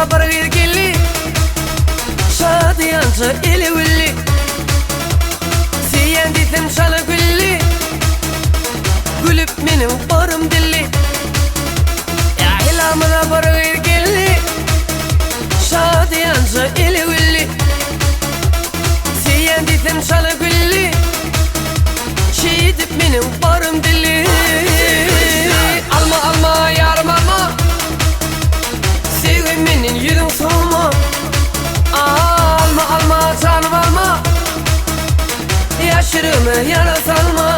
Ýaýlamyza bir gyz geldi, Şadyýança eli gülli. Söýýän diýsem çala gülli, Gülüp meniň barym dilli. Ýaýlamyza bir gyz geldi, Şadyýança eli gülli. Söýýän diýsem çala gülli, Şeýdip meniň barym dilli. Alma alma ýarym alma. Söýgim menden ýüzüň sowma. Alma alma janym alma. Ýaş ýüregime ýara salma.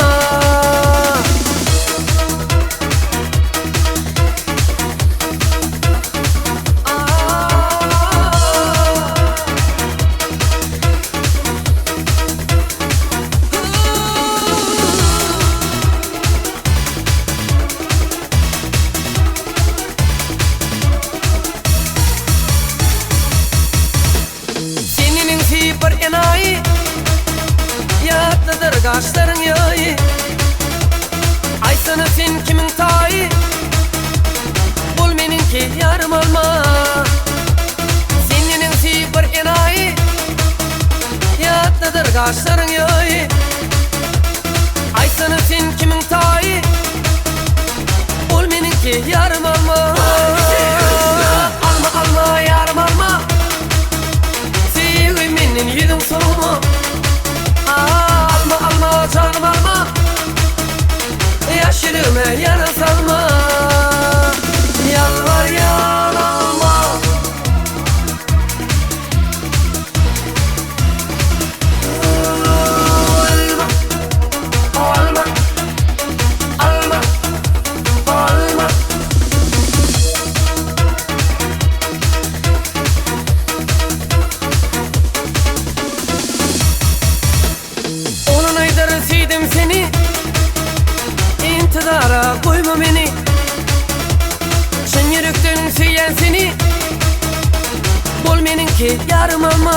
Seniniň bir enaýy, Ýatladyr gaşlaryň ýaýy. Aýtsana sen kimiň taýy, Bol meniňki ýarym alma. Seniniň bir enaýy, Ýatladyr gaşlaryň ýaýy. Aýtsana sen kimiň taýy, Ol meniňki ýarym alma. Alma alma ýarym alma. Söýgi menden ýüzüň sowma. Alma alma janym alma. Ýaş ýüregime ýara salma. Ýalbarýan alma. Alma alma alma alma. Onun aýdar söýdüm seni, Intizara goýma meni. Çyn ýürekden söýýän seni, Bol meniňki ýarym alma.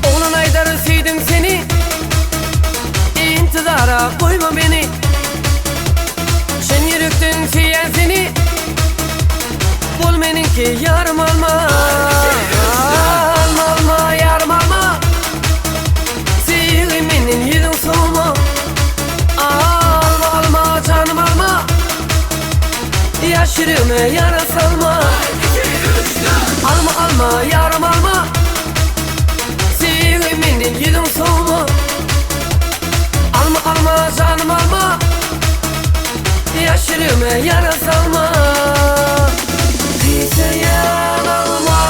Oglan aýdar söýdüm seni, Intizara goýma meni. Çyn ýürekden söýýän seni, Bol meniňki ýarym alma. Alma alma ýarym alma. Söýgi menden ýüzüň sowma. Alma alma janym alma. Ýaş ýüregime ýara salma. Alma alma ýarym alma. Söýgi menden ýüzüň sowma. Alma alma janym alma. Ýaş ýüregime ýara salma. Diýseýän alma.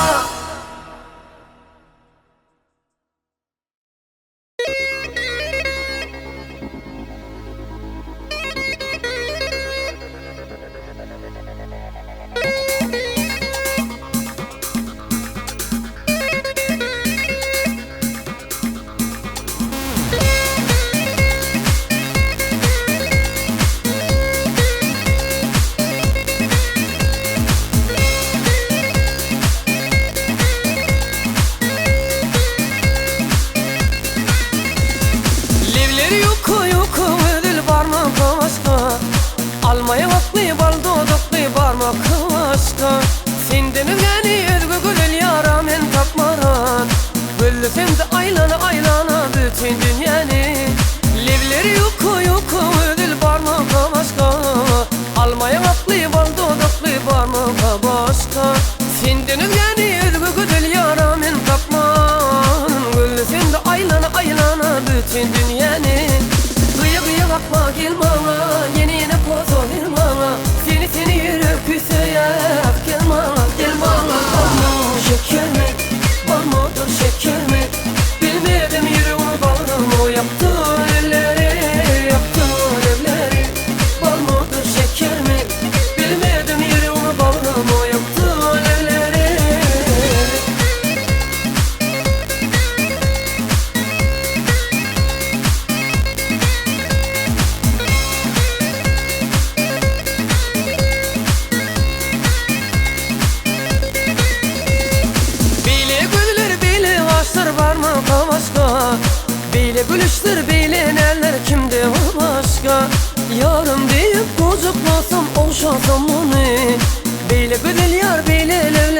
Lebleri ýuka ýuka gözel barmaka başga, Alma ýaňakly bal dodakly barmaka başga. Senden özgäni özge gözel ýara men tapmaran, Gözlesem-de aýlana aýlana bütin dünýäni. Lebleri ýuka ýuka gözel barmaka başga, Alma ýaňakly bal dodakly barmaka başga. Senden özgäni özge gözel ýara men tapman, Gözlesem-de aýlana aýlana bütin dünýäni. Gyýa gyýa bakma gel maňa, Ýene ýene posa ber maňa. Seni seni ýürek küýseýär, Gel maňa gel maňa. Alma şekermi, barmadyr şekermi, Bilmedim ýüregimi bagrymy ýakdy elleri, ýakdy lebleri. Barmadyr şekermi, bilmedim ýüregimi bagrymy ýakdy lebleri. Beýle gözler, beýle gaşlar barmyka başga? Beýle gülüşler, beýle näzler kimde bar başga? Ýarym diýip gujaklasam, ogşasam ony, Beýle gözel ýar, beýle lebler.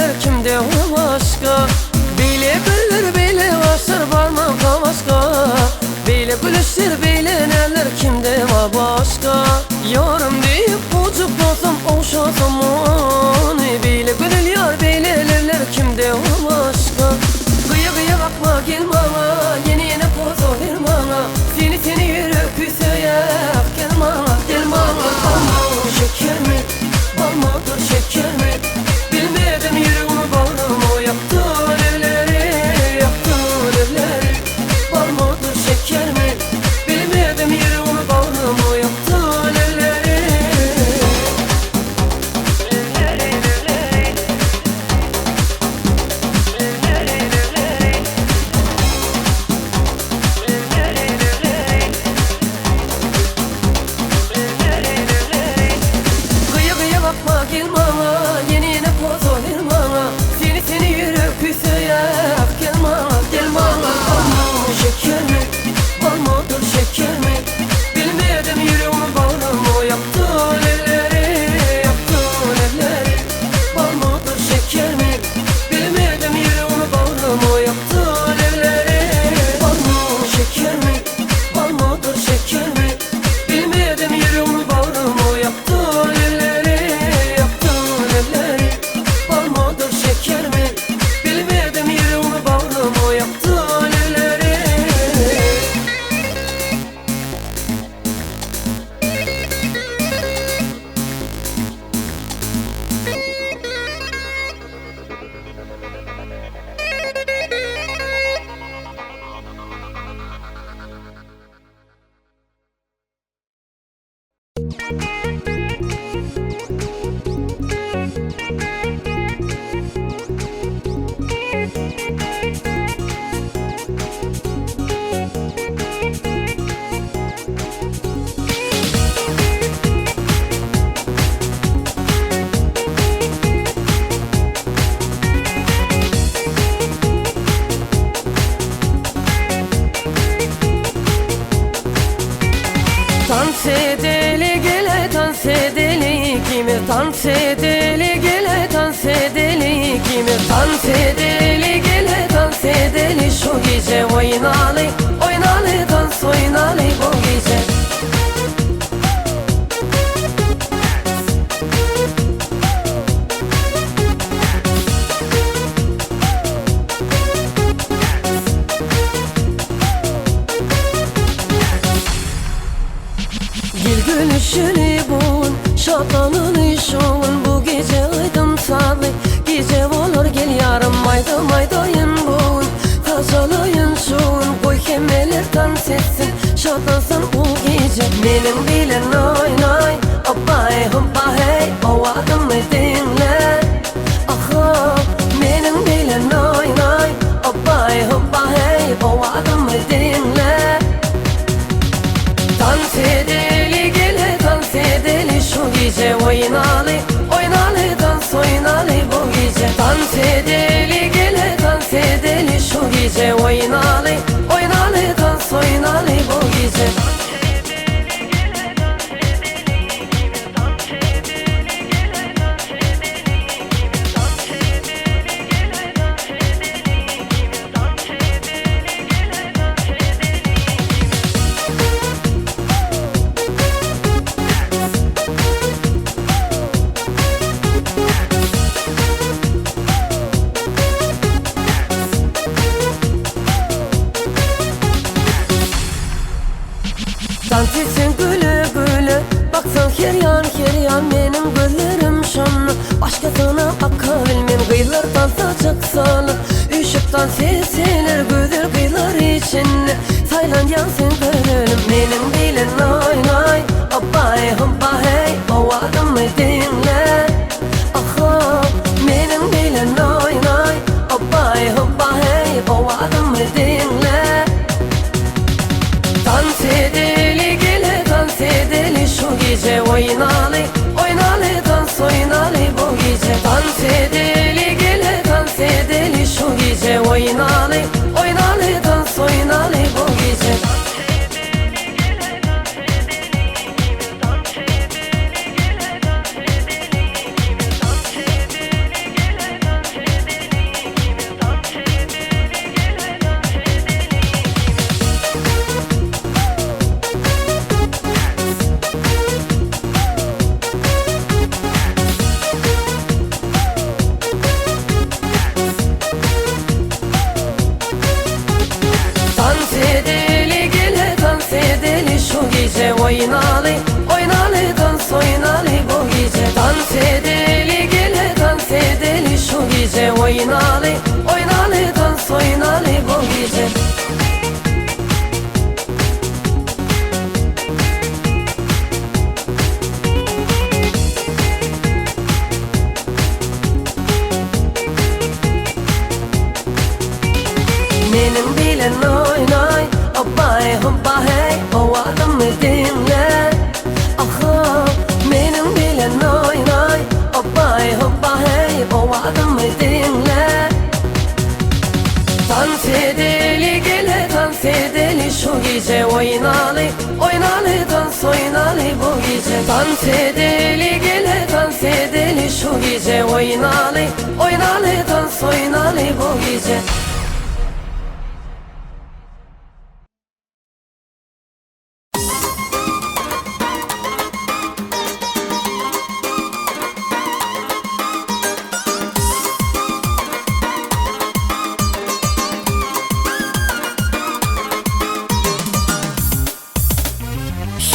başga. Ýarym diýip gujaklasam, ogşasam ony, Beýle gözel ýar, beýle lebler kimde başga. Gyýa-gyýa bakma, gel maňa, Ýene-ýene poza ber maňa, Seni, seni ýürek küýseýär, Gel maňa, gel maňa. Alma şekermi, balmydyr şekermi, Bilmedim ýüregimi bagrymy ýakdy lebleri, ýakdy lebleri. Balmydyr şekermi, Bilmedim ýüregimi bagrymy ýakdy lebleri. Lebleri, lebleri. Lebleri, lebleri. Lebleri, lebleri. Lebleri, lebleri. Gyýa-gyýa bakma gel maňa, Ýene-ýene poza ber maňa, Seni, seni ýürek küýseýär, Gel maňa, gel maňa. Alma şekermi, balmydyr şekermi, Bilmedim ýüregimi bagrymy ýakdy lebleri, ýakdy lebleri. Balmydyr şekermi, Bilmedim ýüregimi bagrymy ýakdy lebleri. Alma şekermi, balmydyr şekermi, Bilmedim ýüregimi bagrymy ýakdy lebleri, ýakdy lebleri. Balmydyr şekermi, Bilmedim ýüregimi bagrymy ýakdy lebleri. Tans edeli gele tans edeli ikimiz Tans edeli gele tans edeli ikimiz Tans edeli gele tans edeli şu gije Oýnaly oýnaly tans oýnaly bu gije. Gel gülüşeli bu gün, Şatlanaly şu gün. Bu gije aýdym sazly gije bolar, gel ýarym, aýdym aýdaýyn bu gün, Saz çalaýyn şu gün, goý hemmeler tans etsin, şatlansyn bu gije. Meniň bilen oýnaý, hopbaý, hopba hey, owazymy diňle. Aha, meniň bilen oýnaý, hopbaý, hopba hey, owazymy diňle. Tans edeli gele tans edeli şu gije Oýnaly, oýnaly tans oýnaly bu gije. Tans edeli gele tans edeli şu gije Oýnaly, oýnaly tans oýnaly bu gije. Dans etseň güle-güle, baksaň her ýan, her ýan, Meniň gözlerim şonda, başgasyna bakabilmen. Gyzlar tansa çyksalar, üýşüp tans etseler, Gözel gyzlar içinde saýlanýaň sen gözelim. Meniň bilen oýnaý, hopbaý, hopba hey, owazymy diňle. Aha, meniň bilen oýnaý, hopbaý, hopba hey, owazymy diňle. Tans edeli gele tans edeli şu gije Oýnaly, oýnaly tans oýnaly bu gije. Tans edeli gele tans edeli şu gije Oýnaly, oýnaly tans oýnaly bu gije. oýnaly Oýnaly tans oýnaly bu gije Tans edeli gele tans edeli şu gije Oýnaly oýnaly tans oýnaly bu gije. Meniň bilen oýnaý, hopbaý, hopba heý, Owazymy diňle, aha. Meniň bilen oýnaý, hopbaý, hopba heý, Owazymy diňle. Tans edeli gele tans edeli şu gije Oýnaly, oýnaly tans oýnaly bu gije Tans edeli gele tans edeli şu gije Oýnaly, oýnaly tans oýnaly bu gije.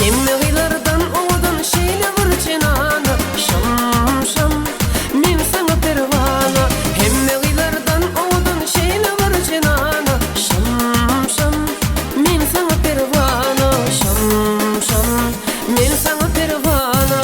Hemme gyzlardan owadan şeýle bir jenana, Şam, şam, men saňa perwana. Hemme gyzlardan owadan şeýle bir jenana, Şam, şam, men saňa perwana. Şam, şam, men saňa perwana.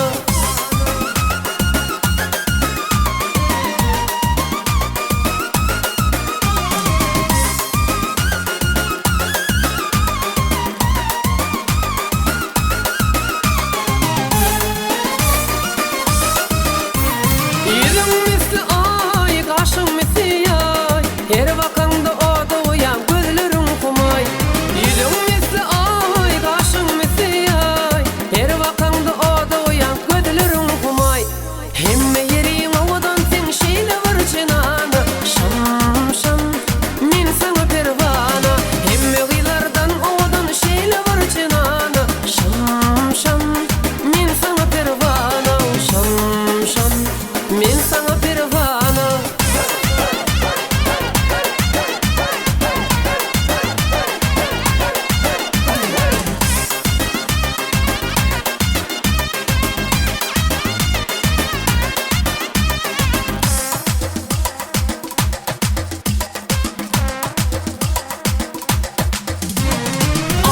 Ýüzüň misli Aý, gaşyň misli ýaý, Her bakaňda oda goýýan gözleriň humaý. Ýüzüň misli Aý, gaşyň misli ýaý, Her bakaňda oda goýýan gözleriň humaý. Hemme ýeriň owadan seň şeýle bir jenana, Şam, şam, men saňa perwana. Hemme gyzlardan owadan şeýle bir jenana, Şam, şam, men saňa perwana. Şam, şam, men saňa perwana.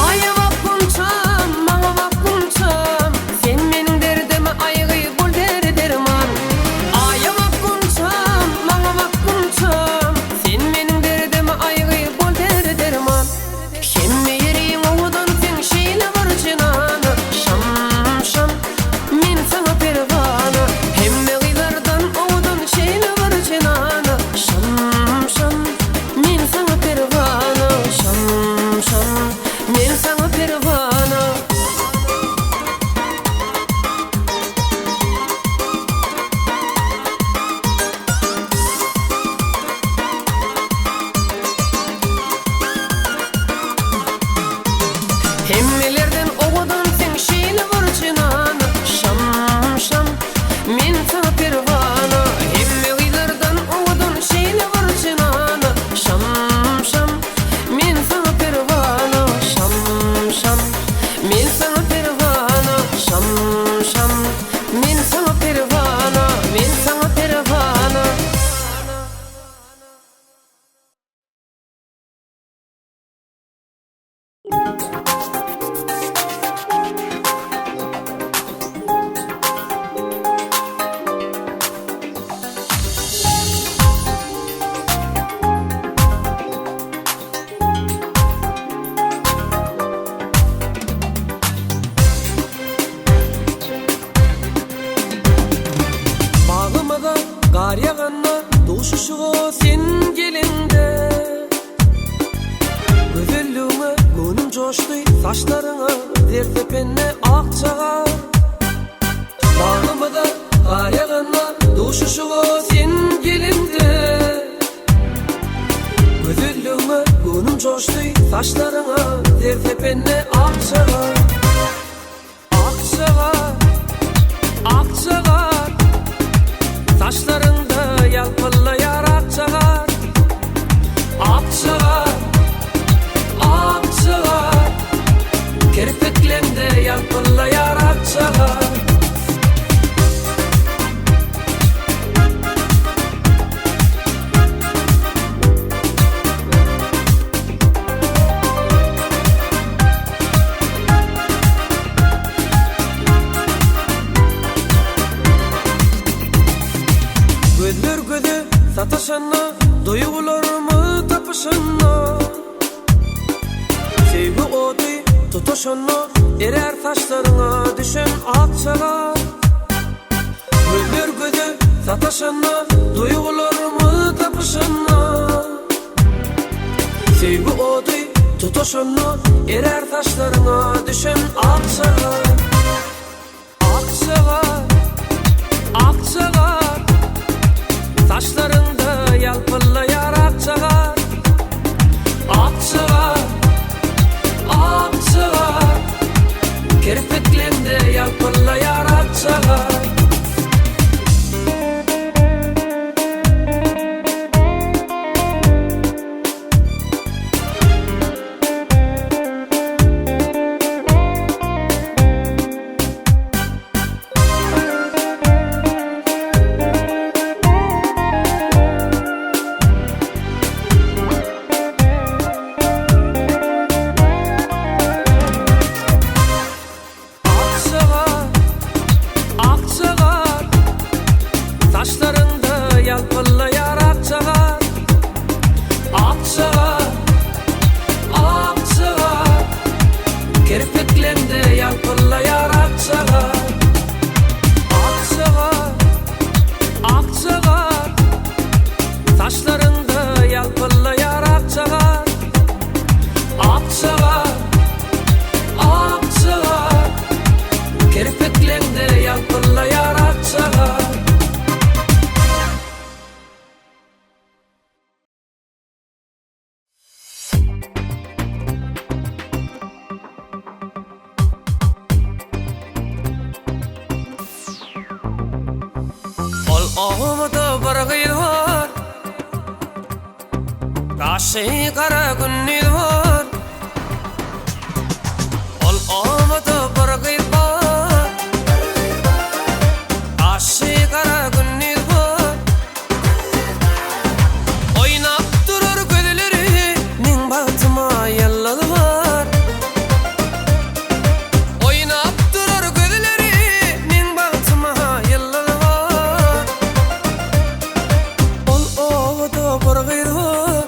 Aýa bak gunçam, maňa bak gunçam, Sen meniň derdime aýgy bol deri-derman. Aýa bak gunçam, maňa bak gunçam, Sen meniň derdime aýgy bol deri-derman. Hemme ýeriň owadan seň şeýle bir jenana, Şam, şam, men saňa perwana. Hemme gyzlardan owadan şeýle bir jenana, Şam, şam, men saňa perwana. Şam, şam, men saňa perwana. Hemmelerden owadan seň şeýle bir jenana, Şam, şam, men saňa perwana. Hemme gyzlardan owadan şeýle bir jenana, Şam, şam, men saňa perwana. Şam, şam, men saňa perwana. Şam, şam, men saňa perwana. Men saňa perwana. Bagymyza gar ýaganda duşuşyga sen geleňde Gözelligiňe göwnüm joşdy saçlaryňa zer sepende akja gar Bagymyza gar ýaganda duşuşyga sen geleňde Gözelligiňe göwnüm joşdy saçlaryňa zer sepende akja gar Akja gar, akja gar, Saçlaryňda ýalpyllaýar akja gar. Akja gar, akja gar, Kirpikleňde ýalpyllaýar. sataşanda, Duýgularymyz tapyşanda, Söýgi ody tutaşanda, Erär saçlaryňa düşen ak çaga. Gözler göze sataşanda, Duýgularymyz tapyşanda, Söýgi ody tutaşanda, Erär saçlaryňa düşen ak çaga. Akja gar, akja gar, Saçlaryňda ýalpyllaýar akja gar. Akja gar, akja gar, Kirpikleňde ýalpyllaýar akja gar. Akja gar, akja gar, Saçlaryňda ýalpyllaýar akja gar. Akja gar, akja gar, Kirpikleňde ýalpyllaýar akja gar. Akja gar, akja gar, Saçlaryňda ýalpyllaýar akja gar. Akja gar, akja gar, Kirpikleňde ýalpyllaýar akja gar. Ol obada bir gyz bar, Gaşy gara gündiz bar. Ol obada bir gyz bar, Gaşy gara gündiz bar. Oýnap durar gözleri, Meň bagtyma ýyldyz bar. Oýnap durar gözleri, Meň bagtyma ýyldyz bar. Ol obada bir gyz bar.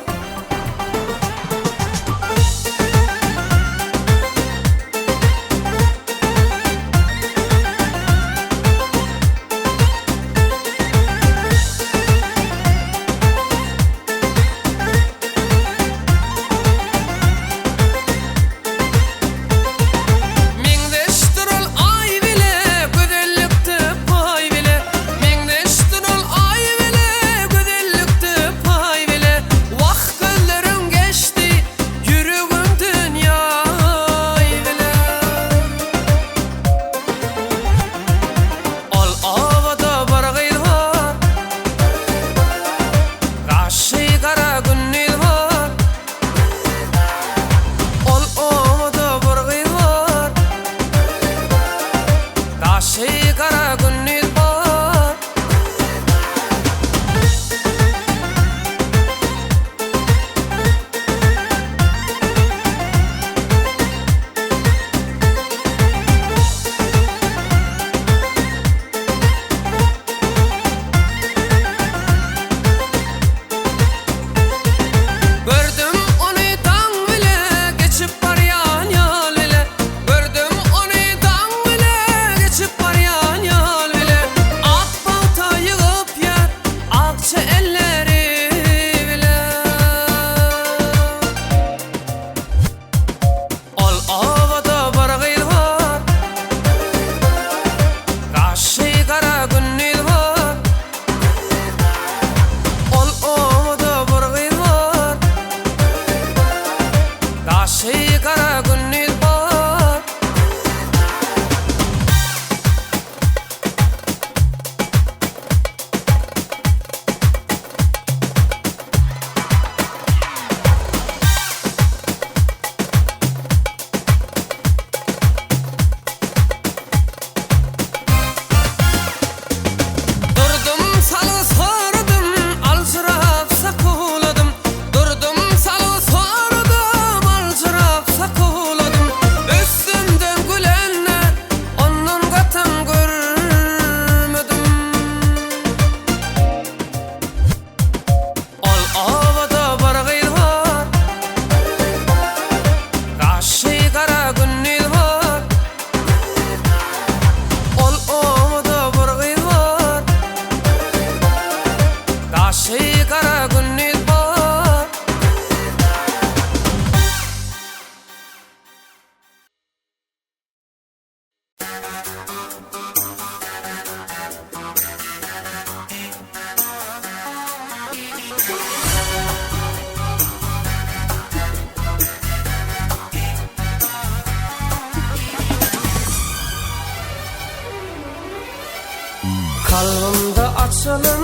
Açylan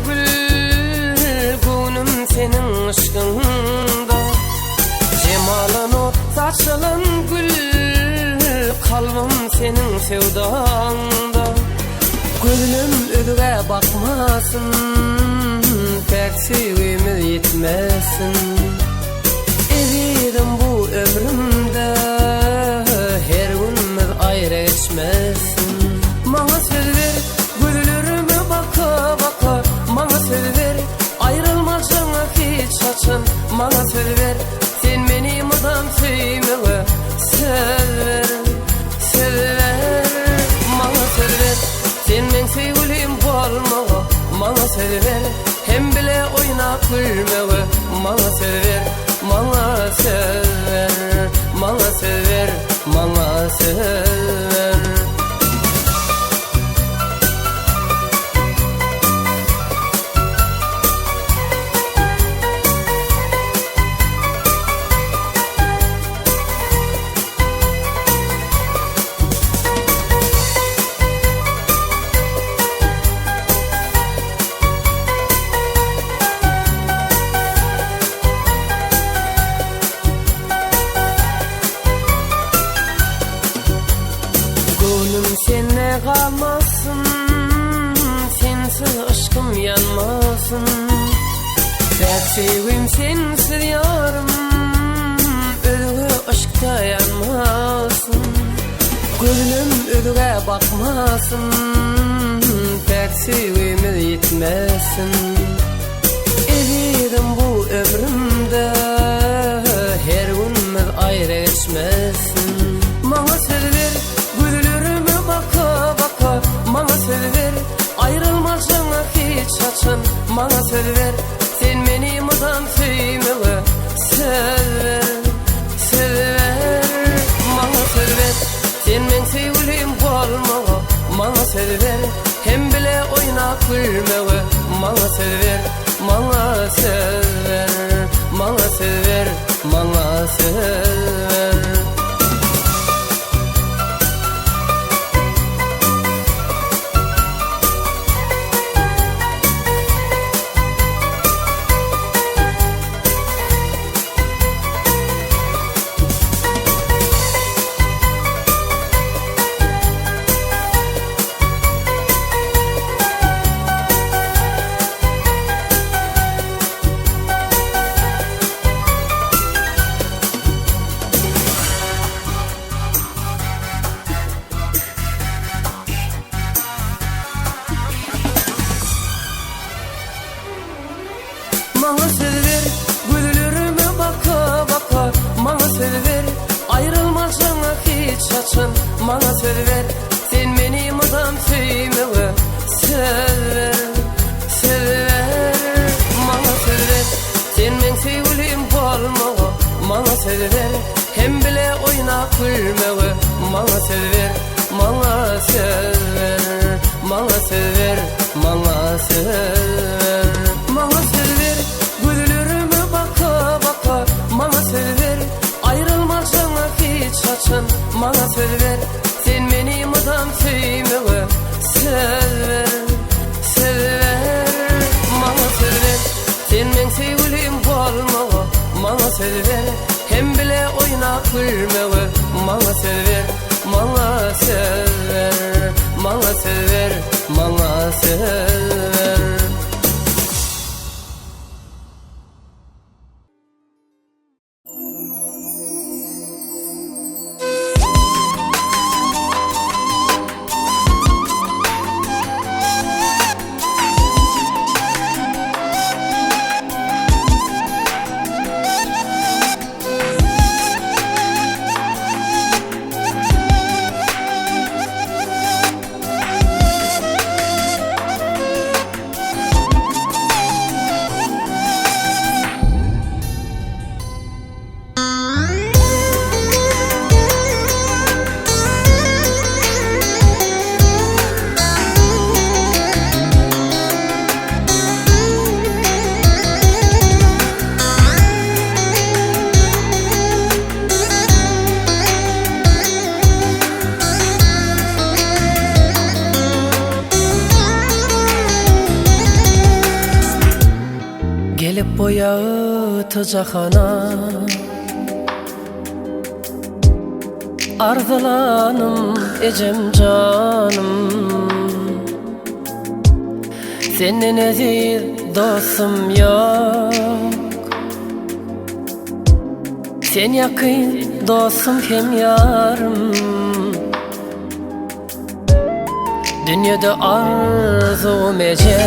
gül Göwnüm seniň yşkyňda Jemala nur saçylan gül Kalbym seniň söwdaňda Gözlem özgä bakmasyn Päk söýgimiz ýitmesin Ezizim bu ömrümde Her günümiz aýra geçmesin Maňa söz ber Gözlerime baka-baka Maňa söz ber Aýrylmajagyňa hiç haçan Maňa söz ber Sen meni mydam söýmege Söz ber Söz ber Maňa söz ber Sen meň söýgülim bolmaga Maňa söz ber Hem bile oýnap gülmege Maňa söz ber Maňa söz ber Maňa söz ber Maňa söz ber. Göwnüm sende galmasyn, Sensiz yşkym ýanmasyn. Päk söýgim sensiz ýarym, Özge yşkda ýanmasyn. Gözlem özgä bakmasyn, Päk söýgimiz ýitmesin. Ezizim bu ömrümde Her günümiz aýra geçmesin. Maňa söz ber, gözlerime baka-baka, Maňa söz ber, aýrylmajagyňa hiç haçan, Maňa söz ber, sen meni mydam söýmege Söz ber, söz ber, maňa söz ber, Sen meň söýgülim bolmaga, Maňa söz ber, hem bile oýnap gülmege, Maňa söz ber, maňa söz ber, maňa söz ber, maňa söz ber. Maňa söz ber, gözlerime baka-baka, Maňa söz ber, aýrylmajagyňa hiç haçan, Maňa söz ber, sen meni mydam söýmege Söz ber, söz ber, maňa söz ber, Sen meň söýgülim bolmaga, Maňa söz ber, hem bile oýnap gülmege, Maňa söz ber, maňa söz ber, maňa söz ber, maňa söz ber. Maňa söz ber, gözlerime baka-baka, Maňa söz ber, aýrylmajagyňa hiç haçan, Maňa söz ber, sen meni mydam söýmege Söz ber, söz ber, maňa söz ber, Sen meň söýgülim bolmaga, Maňa söz ber, hem bile oýnap gülmege, Maňa söz ber, maňa söz ber, maňa söz ber, maňa söz ber. Gelip bu ýagty jahana Arzylanym ejem janym Senden eziz dostum ýok Sen ýakyn dostum hem ýarym Dünýede arzuwym eje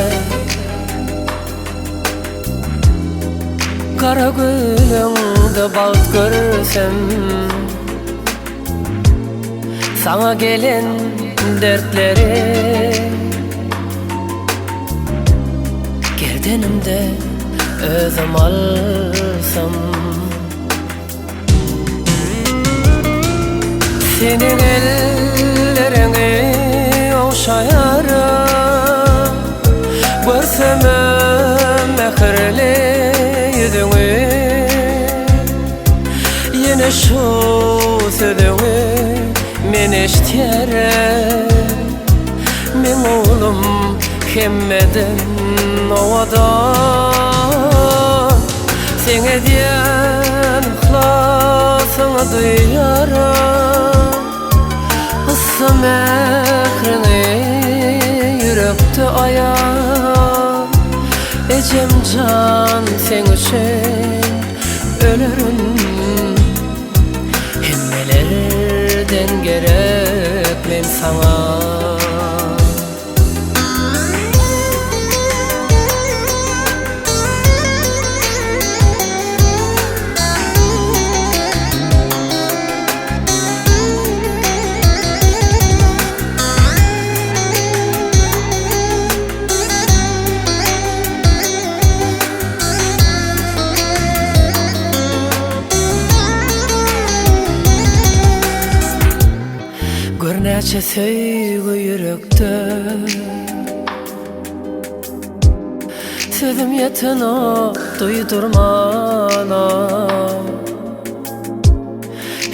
Gara gülüňde bagt görsem Saňa gelen dertleri Gerdenimde özüm alsam Seniň elleriňi ogşaýaryn Görsemem mähirli ýüzüňi Ýene şu sözüňi men eşitýärin Meň oglum hemmeden owadan Seň edýän yhlasyňy duýaryn Yssy mähriňi ýürekde aýan Ejem jan seň üçin ölerin Hemmelerden gerek men saňa. Gör näçe söýgi ýürekde Sözüm ýetenok duýdurmana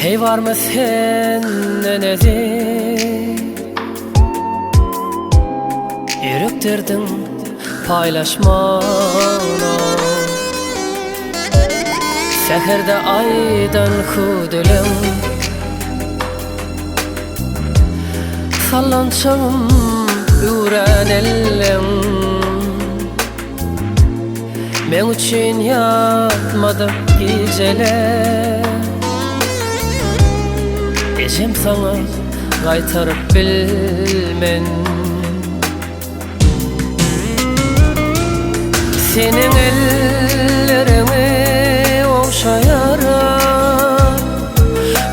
Heý barmy senden eziz Ýürek derdin paýlaşmana Säherde aýdan hüwdüleň Sallançagym üwrän elleň Meň üçin ýatmadyk gijeler Ejem saňa gaýtaryp bilmen Seniň elleriňi ogşaýaryn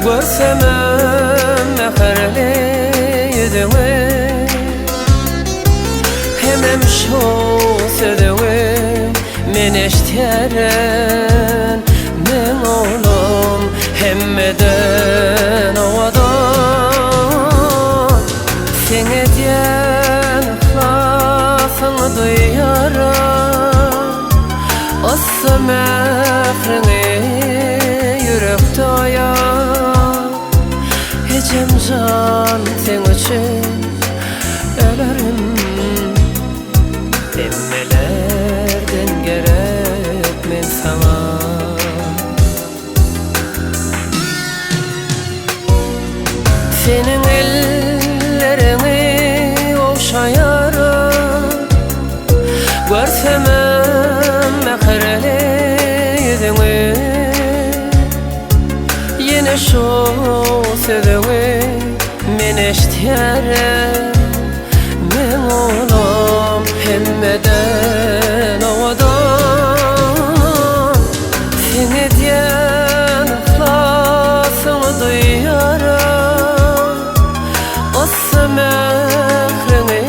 Görsemem mähirli ýüzüňi Hemem şu sözüňi men eşdýärin Meň oglum hemmeden owadan Seň edýän yhlasyňy duýaryn Yssy mähriňi ýürekde aýan Ejem jan seň üçin ölerin Hemmelerden gerek men saňa. Seniň elleriňi ogşaýaryn Görsemem mähirli ýüzüňi Ýene şu sözüňi men eşidýärin Meň oglum hemmeden owadan Seň edýän yhlasyňy duýaryn Yssy mähriňi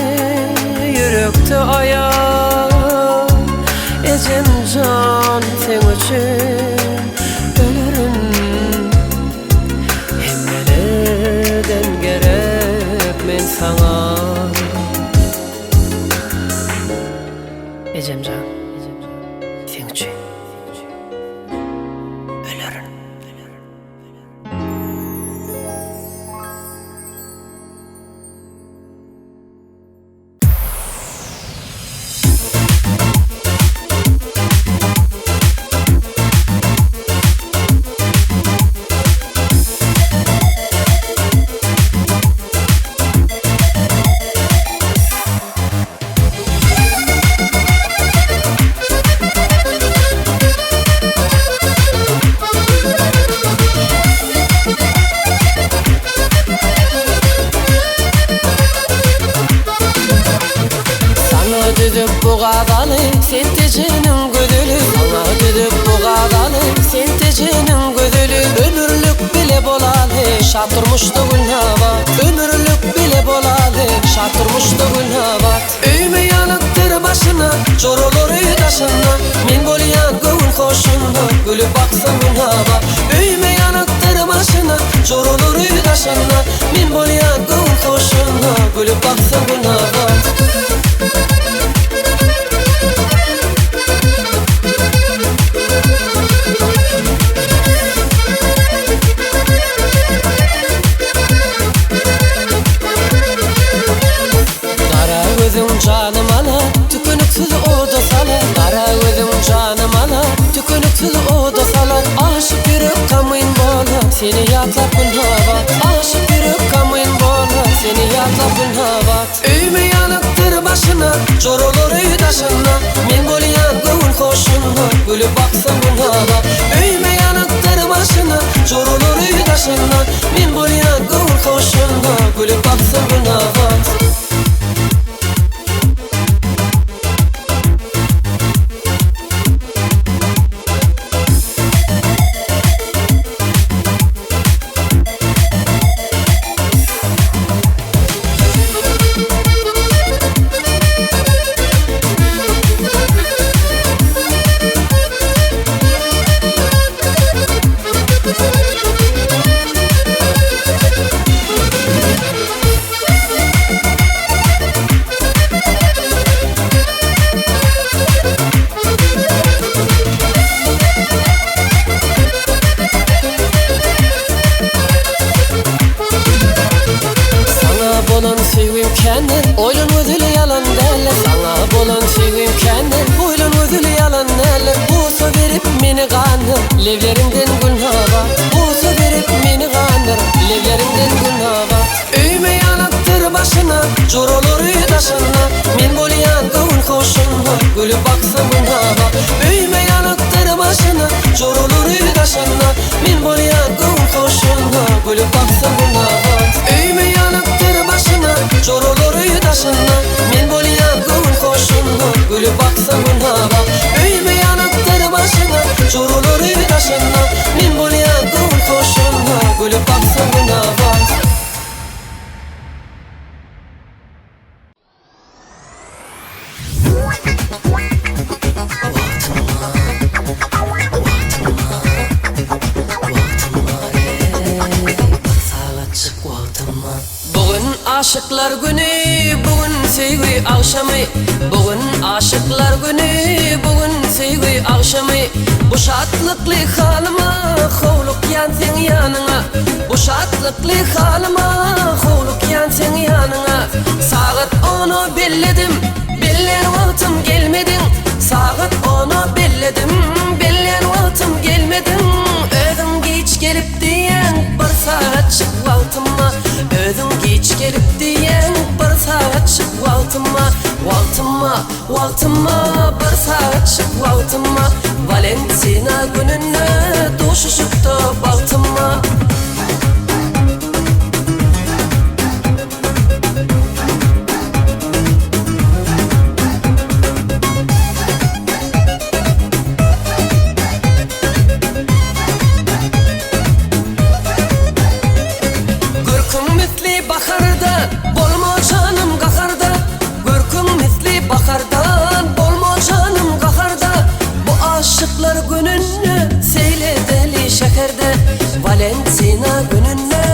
ýürekde aýan Ejem jan seň üçin ölerin Hemmelerden gerek men saňa Ejem jan seň üçin ölerin. bu gazaly, Sen Tejeniň gözeli. Saňa düzüp bu gazaly, Sen Tejeniň gözeli. Ömürlik bile bolaly, Şat durmuşda Gülnabat. Ömürlik bile bolaly, Şat durmuşda Gülnabat. Öýme ýanykdyr başyna, Joralary daşynda. Men bolýan göwün hoşunda, Gülüp baksaň Gülnabat. Öýme ýanykdyr başyna, Joralary daşynda. Men bolýan göwün hoşunda, Gülüp baksaň Gülnabat. Gara gözüň janym alar, Tükeniksiz oda salar. Gara gözüň janym alar, Tükeniksiz oda salar. Aşyk ýürek gamgyn bolar, Seni ýatlap Gülnabat. Aşyk ýürek gamgyn bolar, Seni ýatlap Gülnabat. Öýme ýanykdyr başyna, Joralary daşynda. Men bolýan göwün hoşunda, Gülüp baksaň Gülnabat. Öýme ýanykdyr başyna, Joralary daşynda. Men bolýan göwün hoşunda, Gülüp baksaň Gülnabat. Saňa bolan söýgim kändir, Oýlan gözeli ýalan däldir. Saňa bolan söýgim kändir, Oýlan gözeli ýalan däldir. Busa berip meni gandyr, Lebleriňden gülnabat. Busa berip meni gandyr, Lebleriňden gülnabat. Öýme ýanakdyr başyna, Joralary daşynda. Men bolýan göwün hoşunda, Gülüp baksaň Gülnabat. Öýme ýanakdyr başyna, Joralary daşynda. Men bolýan göwün hoşunda, Gülüp baksaň Gülnabat. Öýme ýanakdyr başyna, Joralary daşynda. Men bolýan göwün hoşunda, Gülüp baksaň Gülnabat. Öýme ýanakdyr başyna, Joralary daşynda. Men bolýan göwün hoşunda, Gülüp baksaň Gülnabat. Bu gün aşyklar güni, bu gün söýgi agşamy. Bu gün aşyklar güni, bu gün söýgi agşamy. Bu şatlykly halyma howlukýan seň ýanyňa. Bu şatlykly halyma howlukýan seň ýanyňa. Sagat ona belledim, bellän wagtym gelmediň. Sagat ona belledim, bellän wagtym gelmediň. Özüň giç gelip diýýäň, bir sagatjyk wagtyma. Özüň giç gelip diýýäň, bir sagatjyk wagtyma. Wagtyma, wagtyma, bir sagatjyk wagtyma. Walentina gününde duşuşypda bagtyma. Görküň misli baharda, bolma janym gaharda. Görküň misli bahardan, bolma janym gaharda. Bu aşyklar gününde seýl edeli şäherde. Walentina gününde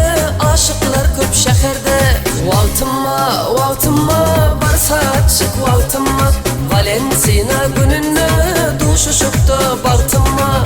aşyklar köp şäherde. Wagtyma, wagtyma, bir sagatjyk wagtyma. Walentina gününde duşuşypda bagtyma.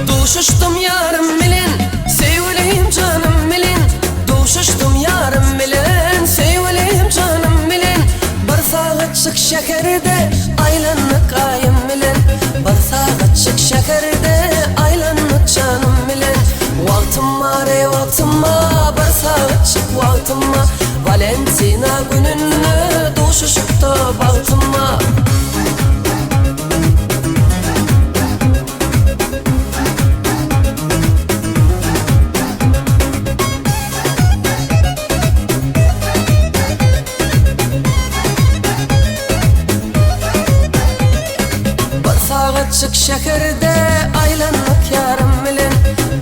Duşuşdym ýarym bilen, söýgülim janym bilen. Duşuşdym ýarym bilen, söýgülim janym bilen. Bir sagatjyk şäherde aýlandyk aýym bilen. Bir sagatjyk şäherde aýlandyk janym bilen. Wagtym bar eý wagtym bar, bir sagatjyk wagtym bar. Walentina gününde. duşuşypdy bagtyma. Bir sagatjyk şäherde aýlandyk ýarym bilen,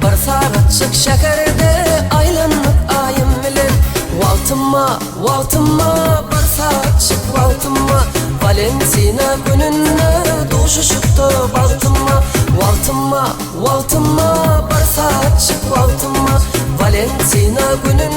Bir sagatjyk şäherde aýlandyk aýym bilen. Wagtyma, wagtyma, bir sagatjyk wagtyma, Walentina gününde duşuşypdy bagtyma. Wagtyma, wagtyma, bir sagatjyk wagtyma, Walentina gününde.